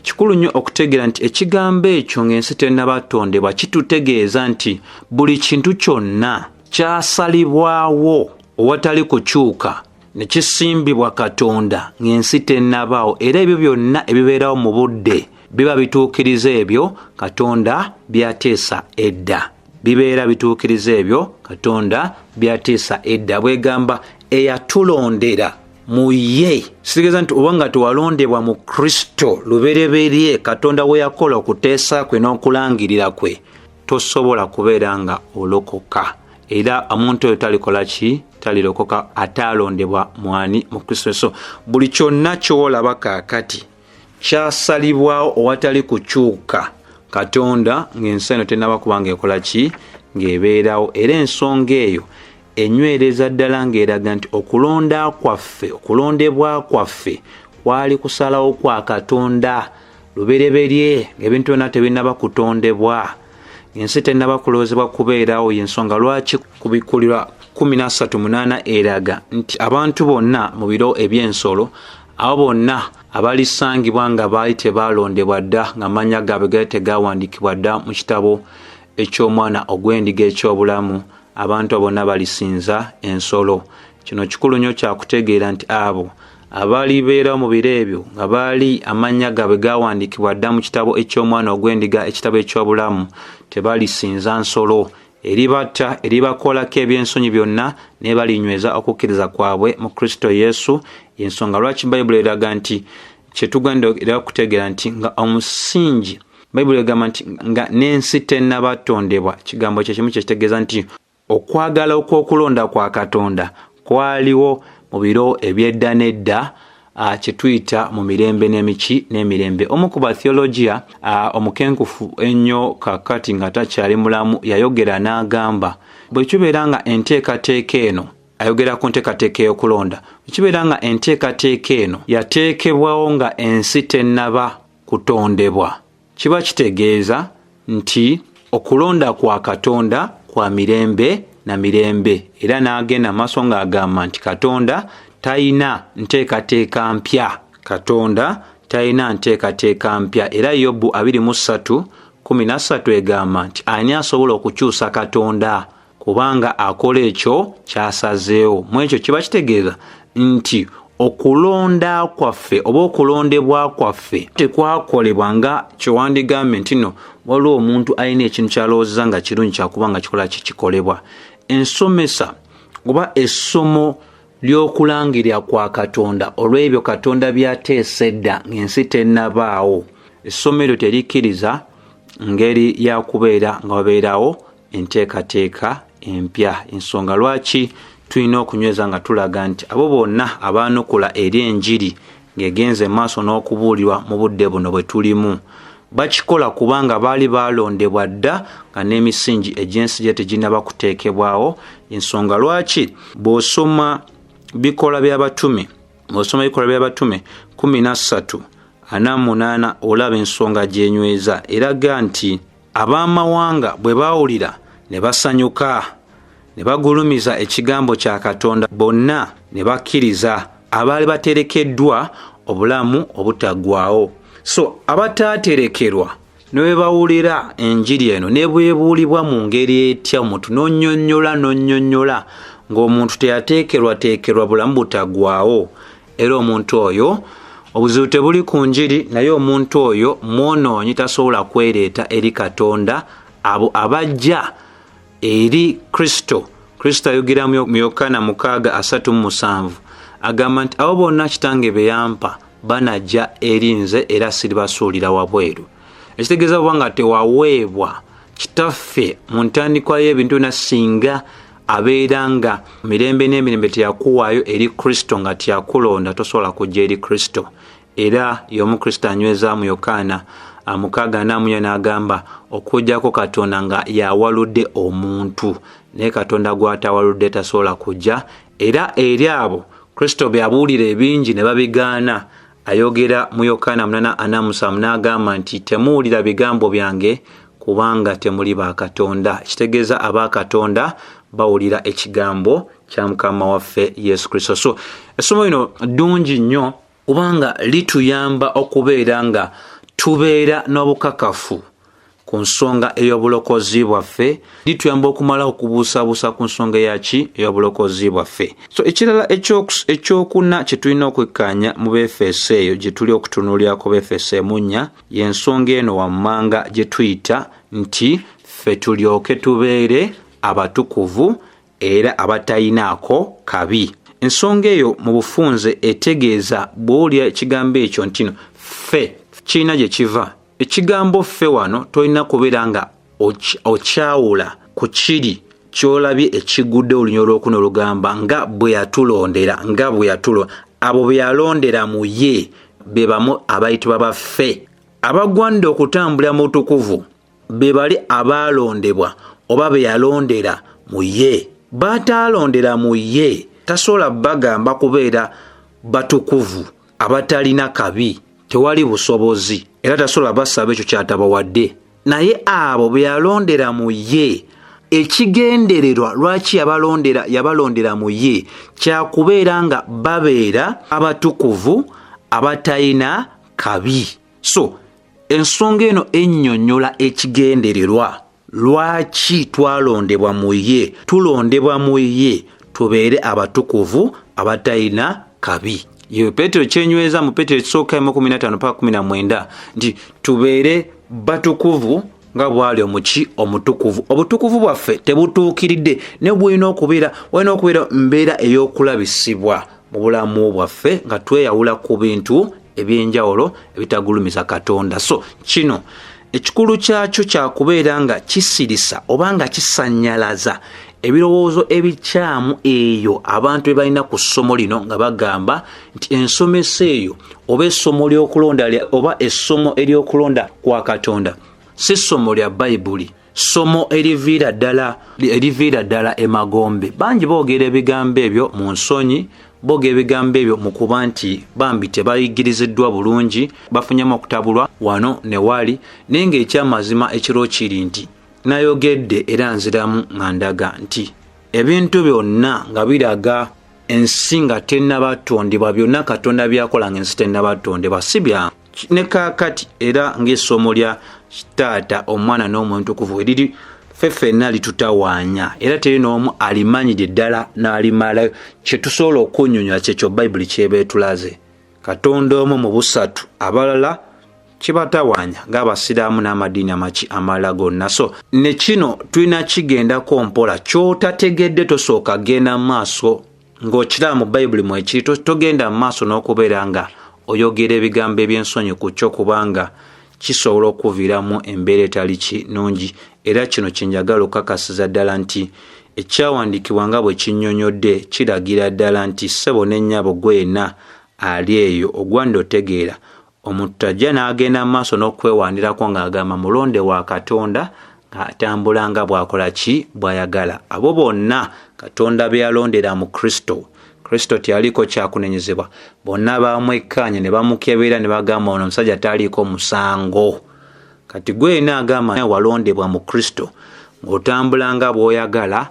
kikulu nnyo okutegeera nti ekigambo ekyo ng'ensi tennaba tondebwa kitutegeeza nti buli kintu kyonna kyasalibwawo owatali kukyuka ne kisimbibwa Katonda ng'ensi tennabaawo, era ebyo byonna ebibeerawo mu budde biba bituukiriza ebyo Katonda by'ateesa edda. Bibeera bituukiriza ebyo Katonda by'ateesa edda. Bwegamba eyatulondera mu ye, kitegeeza nti oba nga tewalondebwa mu Kristo lubereberye Katonda we yakola okuteesa kwe n'okulangirira kwe, tosobola kubeera nga olokoka. Era omuntu oyo talikola ki? Talirokoka ataalondebwa mwani? Mu Kristo. So buli kyonna ky'olaba kaakati kyasalibwawo owatali kukyuka Katonda ng'ensi eno tennaba kuba ng'ekola ki? Ng'ebeerawo. Era ensonga eyo enywereza ddala ng'eraga nti okulonda kwaffe, okulondebwa kwaffe kwali kusalawo kwa Katonda lubereberye ng'ebintu byonna tebinnaba kutondebwa, ensi tennaba kulowoozebwa kubeerawo. Y'ensonga lwaki Kubikkulirwa 13:8 eraga nti abantu bonna mu biro eby'ensolo, abo bonna abalisangibwa nga baali tebaalondebwa dda, ng'amannya gaabwe gaali tegawandiikibwa dda mu kitabo eky'omwana ogw'endiga eky'obulamu, abantu abo bonna balisinza ensolo. Kino kikulu nnyo kya kutegeera nti abo abalibeerawo mu biro ebyo nga baali amannya gaabwe gawandiikibwa dda mu kitabo eky'omwana ogw'endiga, ekitabo eky'obulamu, tebalisinza nsolo. Eribatta, eribakolako eby'ensonyi byonna, naye balinyweza okukkiriza kwabwe mu Kristo Yesu. Yensonga lwaki Bayibuli eraga nti kyetugenda era okutegeera nti nga omusingi, Bayibuli egamba nti nga n'ensi tennabatondebwa, kigambo kyekimu kyekitegeeza nti okwagala okw'okulonda kwa Katonda kwaliwo mu biro eby'edda n'edda, kyetuyita mu mirembe n'emiki n'emirembe. Omu ku batheologiya omukenkufu ennyo kakati nga takyali mulamu yayogera n'agamba, bwe kibeera nga enteekateeka eno, ayogera ku nteekateeka ey'okulonda, bwe kibeera nga enteekateeka eno yateekebwawo nga ensi tennaba kutondebwa, kiba kitegeeza nti okulonda kwa Katonda kwa mirembe na mirembe. Era n'agenda maaso ng'agamba nti Katonda talina nteekateeka mpya, Katonda talina nteekateeka mpya. Era Yobu 23:13 egamba nti ani asobola okukyusa Katonda, kubanga akola ekyo kyasazeewo. Mu ekyo kiba kitegeeza nti okulonda kwaffe oba okulondebwa kwaffe tekwakolebwa nga kyewandigambye nti no waliwo omuntu alina ekintu kyalowoozeza nga kirungi kyakuba nga kikola kikikolebwa. Ensomesa oba essomo ly'okulangirira kwa Katonda olw'ebyo Katonda by'ateesa edda ng'ensi tennabaawo, essomo eryo terikkiriza ngeri ya kubeera nga wabeerawo enteekateeka empya. Ensonga lwaki tulina okunyweza nga tulaga nti abo bonna abaanukula eri enjiri ng'egenze maaso n'okubuulirwa mu budde buno bwe tulimu bakikola kubanga baali baalondebwa dda nga n'emisingi egy'ensi gye teginnaba kuteekebwawo. Ensonga lwaki bw'osoma bikola by'abatume, bw'osoma bikola by'abatume 13:48 olaba ensonga gy'enyweza eraga nti ab'amawanga bwe baawulira ne basanyuka, ne bagulumiza ekigambo kya Katonda, bonna ne bakkiriza abaali baterekeddwa obulamu obutaggwaawo. So abataaterekerwa ne bwe bawulira enjiri eno ne bwebuulibwa mu ngeri etya, omuntu n'onnyonnyola n'onnyonnyola ng'omuntu teyateekerwateekerwa bulamu butaggwaawo, era omuntu oyo obuzibu tebuli ku njiri, naye omuntu oyo mwonoonyi, tasobola kwereeta eri Katonda. Abo abajja eri Kristo, Kristo ayogera mu Yokaana 6:37 agamba nti abo bonna kitange be yampa banajja eri nze era siribasuulira wabweru. Ekitegeeza bw'oba nga tewaweebwa kitaffe mu ntandikwa y'ebintu byonna, singa abeera nga mirembe n'emirembe teyakuwaayo eri Kristo nga teyakulonda, tosobola kujja eri Kristo. Era y'omu Kristo anyweza mu Yokaana 6:44 n'agamba okujjako Katonda nga yawaludde omuntu, naye Katonda gw'atawaludde tasobola kujja. Era eri abo Kristo bye yabuulira ebingi ne babigaana, ayogera mu Yokaana 8:47 n'agamba nti temuwulira bigambo byange kubanga temuli ba Katonda. Ekitegeeza aba Katonda bawulira ekigambo kya Mukama waffe Yesu Kristo. So essomo lino ddungi nnyo kubanga lituyamba okubeera nga tubeera n'obukakafu ku nsonga ey'obulokozi bwaffe, lituyamba okumala okubuusabuusa ku nsonga eyaki ey'obulokozi bwaffe. So ekirala ekyokuna kye tulina okwekkaanya mu Befeso eyo gye tuli okutunuulirako Befeso emunnya, y'ensonga eno wammanga gye tuyita nti ffe tulyoke tubeere abatukuvu era abatayinaako kabi. Ensonga eyo mu bufunze etegeeza bw'owulira ekigambo ekyo nti no ffe kirina gye kiva. Ekigambo ffe wano tolina kubeera nga okyawula ku kiri ky'olabye ekigudde olunya olwokuna olugamba nga bwe yatulondera, nga bwe yatulonda. Abo be yalondera mu ye be bamu abayitibwa baffe. Abagwanidde okutambulira mu butukuvu be bali abaalondebwa oba be yalondera mu ye. B'ataalondera mu ye tasobola bagamba kubeera batukuvu abatalina kabi, tewali busobozi, era tasobola basaba ekyo ky'atabawadde. Naye abo be yalondera mu ye, ekigendererwa lwaki yabalondera mu ye kyakubeera nga babeera abatukuvu abatalina kabi. So ensonga eno ennyonnyola ekigendererwa lwaki twalondebwa mu ye. Tulondebwa mu ye tubeere abatukuvu abatalina kabi. Ye Petero kyenyweza mu Petero ekisooka emu 15 paka 19 nti tubeere batukuvu nga bw'ali omuki omutukuvu. Obutukuvu bwaffe tebutuukiridde, naye bulina okubeera, walina okubeera mbeera ey'okulabisibwa mu bulamu bwaffe nga tweyawula ku bintu eby'enjawulo ebitagulumiza Katonda. So kino ekikulu kyakyo kyakubeera nga kisirisa oba nga kisannyalaza ebirowoozo ebikyamu eyo abantu bye balina ku ssomo lino, nga bagamba nti ensomesa eyo oba essomo ly'okulonda oba essomo ery'okulonda kwa Katonda si ssomo lya Bayibuli, ssomo eriviira ddala emagombe. Bangi boogera ebigambo ebyo mu nsonyi, boogera ebigambo ebyo mu kuba nti bambi tebayigiriziddwa bulungi, bafunyemu okutabulwa wano ne wali, naye ng'ekyamazima ekiro kiri nti nayogedde era nziramu nga ndaga nti ebintu byonna nga biraga ensi nga tennabatondebwa, byonna Katonda byakola ng'ensi tennabatondebwa si bya ne kaakati. Era ng'essomo lya Taata, Omwana n'Omwoyo Omutukuvu eriri ffe ffenna litutawaanya, era teri n'omu alimanyidde ddala n'alimalayo. Kye tusobola okunnyonnyola kyekyo Bayibuli ky'eba etulaze. Katonda omu mu busatu, abalala kibatawaanya ng'Abasiraamu n'amadiini amaki amalala gonna. So ne kino tulina kigendako mpola. Ky'otategedde tosooka genda maaso ng'okiraba mu Bayibuli mwekiri, togenda maaso n'okubeera nga oyogera ebigambo eby'ensonyi ku kyo, kubanga kisobola okuviiramu embeera etali kinungi. Era kino kye njagala okukakasiza ddala nti ekyawandiikibwa nga bwe kinnyonnyodde kiragira ddala nti ssebo ne nnyabo gwe yenna ali eyo ogwanidde otegeera omuntu tajja n'agenda mu maaso n'okwewanirako ng'agamba mulonde wa Katonda ng'atambula nga bw'akola ki bw'ayagala. Abo bonna Katonda be yalondera mu Kristo, Kristo teyaliko kyakunenyezebwa, bonna bamwekkaanya ne bamukebera ne bagamba ono omusajja taliiko musango. Kati gwe yenna agamba walondebwa mu Kristo ng'otambula nga bw'oyagala,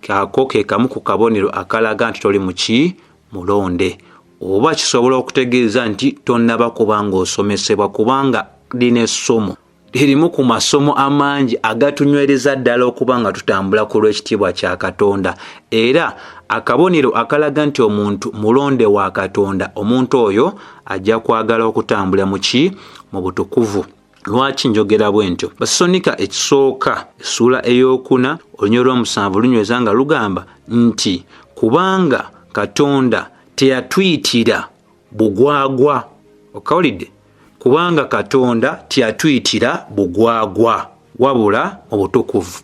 ako ke kamu ku kabonero akalaga nti toli muki mulonde, oba kisobola okutegeeza nti tonnaba kuba ng'osomesebwa, kubanga lino essomo lirimu ku masomo amangi agatunywereza ddala okuba nga tutambula ku lw'ekitiibwa kya Katonda. Era akabonero akalaga nti omuntu mulonde wa Katonda, omuntu oyo ajja kwagala okutambula muki mu butukuvu. Lwaki njogera bwe ntyo? Basalonika ekisooka essuula 4 olunyiriri lw'omusanvu lunyweza nga lugamba nti kubanga Katonda teyatuyitira bugwagwa. Okawulidde? Kubanga Katonda teyatuyitira bugwagwa wabula mu butukuvu.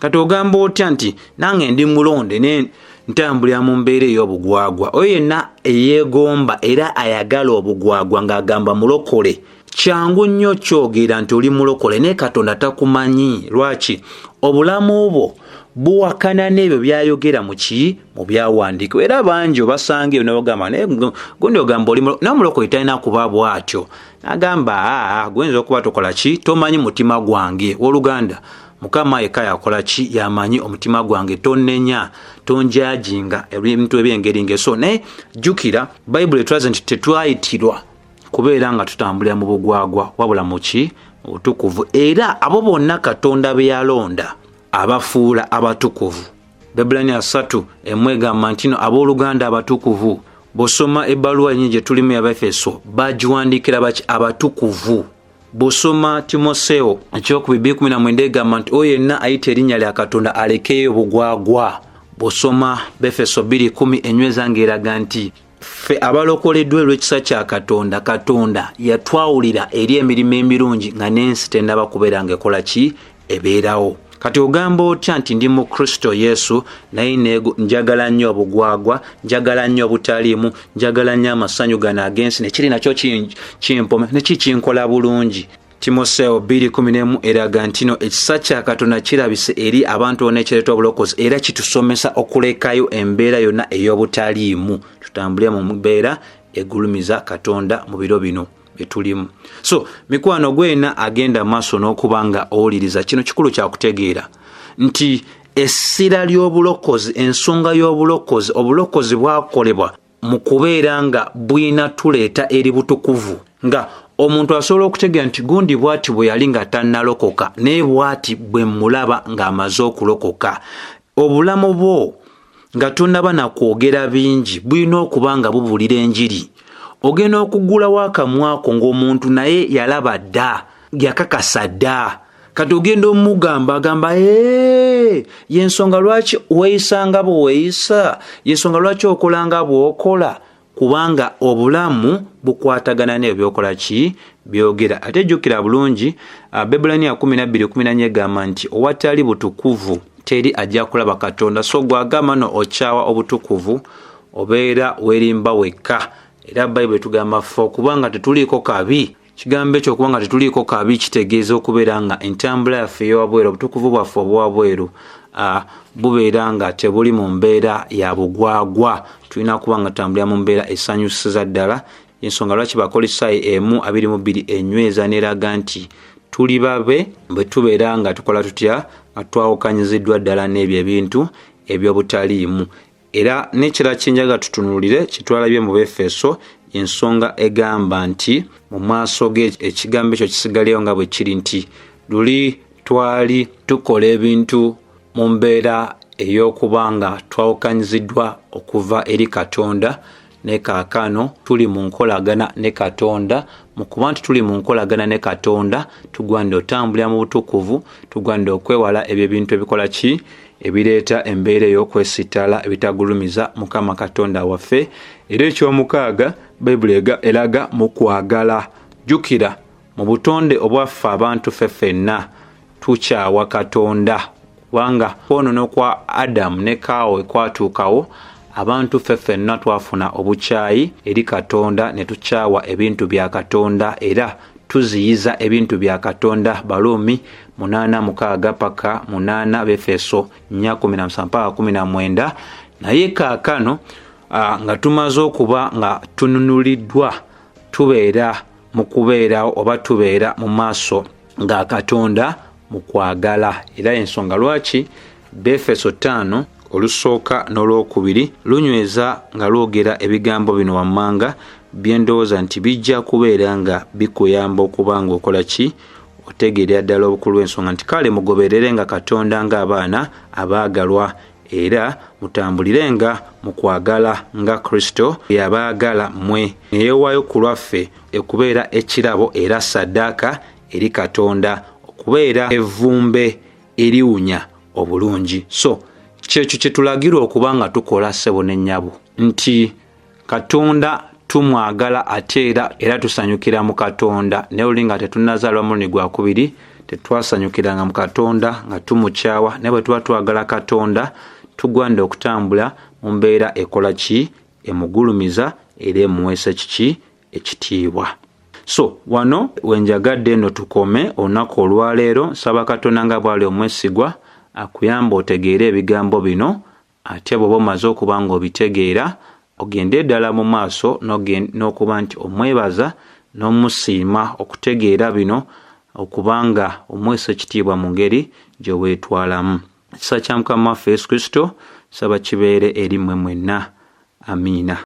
Kati ogamba otya nti nange ndi mulonde ne ntambulira mu mbeera ey'obugwagwa? Oyo yenna eyeegomba era ayagala obugwagwa ng'agamba mulokole, kyangu nnyo kyogera nti oli mulokole, naye Katonda takumanyi. Lwaki? Obulamu bwo buwakana n'ebyo by'ayogera mu ki mu byawandiikibwa. Era bangi obasanga eyo n'ogamba naye gundi ogamba oli naye omulokole talina kuba bw'atyo. N'agamba aa guyinza okuba tokola ki, tomanyi mutima gwange. Owooluganda, Mukama yekka yakola ki, yamanyi omutima gwange, tonnenya, tonjajinga ebintu eby'engeri ng'eso. Naye jjukira Bayibuli etulaze nti tetwayitirwa kubeera nga tutambulira mu bugwagwa wabula mu ki mu butukuvu. Era abo bonna Katonda be yalonda abafuula abatukuvu. Baebbulaniya 3 egamba nti no abooluganda abatukuvu, bw'osoma ebbaluwa yennyini gye tulimu y'Abaefeso bagiwandiikira baki? Abatukuvu. Bw'osoma Timoseewo ekyokubiri 2:19 egamba nti oyo yenna ayita erinnya lya Katonda alekeyo obugwagwa. Bw'osoma Befeso 2:10 enyweza ng'eraga nti ffe abalokoleddwa olw'ekisa kya Katonda, Katonda yatwawulira eri emirimu emirungi nga n'ensi tennaba kubeera ng'ekola ki ebeerawo. Kati ogamba otya nti ndi mu Kristo Yesu naye njagala nnyo obugwagwa, njagala nnyo obutaliimu, njagala nnyo amasanyu gano ag'ensi, nekiri nakyo kimpoma, neki kinkola bulungi. Timoseewo 2:11 eraga nti no ekisa kya Katonda kirabise eri abantu bonna ekireeta obulokozi, era kitusomesa okulekayo embeera yonna ey'obutaliimu tutambule mu mbeera egulumiza Katonda mu biro bino bye tulimu. So mikwano gwena agenda maaso n'okuba nga owuliriza kino kikulu kyakutegeera nti essira ly'obulokozi, ensonga y'obulokozi, obulokozi bwakolebwa mu kubeera nga bwina tuleeta eri butukuvu, nga omuntu asobola okutegeera nti gundi bw'ati bwe yali nga tannalokoka, naye bw'ati bwe mmulaba ng'amaze okulokoka. Obulamu bwo nga tonnaba na kwogera bingi bulina okuba nga bubulira enjiri. Ogenda okugulawo akamwako ng'omuntu naye yalaba dda, yakakasa dda. Kati ogenda omugamba, agamba, yensonga lwaki weeyisa nga bwe weeyisa, yensonga lwaki okola nga bw'okola, kubanga obulamu bukwatagana n'ebyo byokola ki byogera. Ate jjukira bulungi, Abaebbulaniya 12:14 egamba nti owatali butukuvu teri ajja kulaba Katonda. So gwagamba no okyawa obutukuvu, obeera weerimba wekka. Era Bayibuli etugamba ffe okubanga tetuliiko kabi. Kigambo ekyo okuba nga tetuliiko kabi kitegeeza okubeera nga entambula yaffe ey'ewabweru, obutukuvu bwaffe obwawabweru bubeera nga tebuli mu mbeera ya bugwagwa. Tulina kuba nga tutambulira mu mbeera esanyusiza ddala. Ensonga lwaki Bakolisaayi 1:22 enyweza n'eraga nti tuli babe bwe tubeera nga tukola tutya, nga twawukanyiziddwa ddala n'ebyo ebintu eby'obutaliimu. Era n'ekirala kyenjaga tutunuulire kyetwalabye mu Befeso, ensonga egamba nti mu maaso ge ekigambo ekyo kisigaleyo nga bwe kiri nti luli twali tukola ebintu mu mbeera ey'okuba nga twawukanyiziddwa okuva eri Katonda, ne kaakano tuli mu nkolagana ne Katonda. Mu kuba nti tuli mu nkolagana ne Katonda, tugwanidde otambulira mu butukuvu, tugwanidde okwewala ebyo ebintu ebikola ki, ebireeta embeera ey'okwesittala, ebitagulumiza Mukama Katonda waffe. Era ekyomukaaga, Bayibuli eraga mu kwagala. Jjukira, mu butonde obwaffe abantu ffe ffenna tukyawa Katonda, kubanga kwonoona kwa Adamu ne Kaawa kwatuukawo, abantu ffe ffenna twafuna obukyayi eri Katonda ne tukyawa ebintu bya Katonda, era tuziyiza ebintu bya Katonda. Baruumi 8:6 paka 8, Befeso 4:17 paka 19. Naye kaakano nga tumaze okuba nga tununuliddwa, tubeera mu kubeerawo oba tubeera mu maaso ga Katonda mu kwagala. Era ensonga lwaki Befeso 5 olusooka n'olwokubiri lunyweza nga lwogera ebigambo bino wammanga, byendowooza nti bijja kubeera nga bikuyamba okuba nga okola ki, otegeerera ddala obukulu bw'ensonga nti kale mugoberere nga Katonda ng'abaana abaagalwa, era mutambulirenga mu kwagala nga Kristo yabaagala mmwe, ne yeewaayo ku lwaffe okubeera ekirabo era ssaddaaka eri Katonda, okubeera evvumbe eriwunya obulungi. So kyekyo kye tulagirwa okuba nga tukola, ssebo ne nnyabo, nti Katonda tumwagala ate era tusanyukira mu Katonda. Naye oli nga tetunnazaalwa mulundi gwa kubiri, tetwasanyukiranga mu Katonda, nga tumukyawa. Naye bwe tuba twagala Katonda, tugwanidde okutambula mu mbeera ekola ki, emugulumiza era emuweesa kiki, ekitiibwa. So wano wenjagadde eno tukome olunaku olwaleero. Nsaba Katonda nga bw'ali omwesigwa akuyamba otegeere ebigambo bino, ate bw'oba omaze okuba ng'obitegeera, ogende ddala mu maaso n'okuba nti omwebaza n'omusiima okutegeera bino, okubanga omuweesa ekitiibwa mu ngeri gye weetwalamu. Ekisa kya Mukama waffe Yesu Kristo saba kibeere eri mmwe mwenna. Amiina.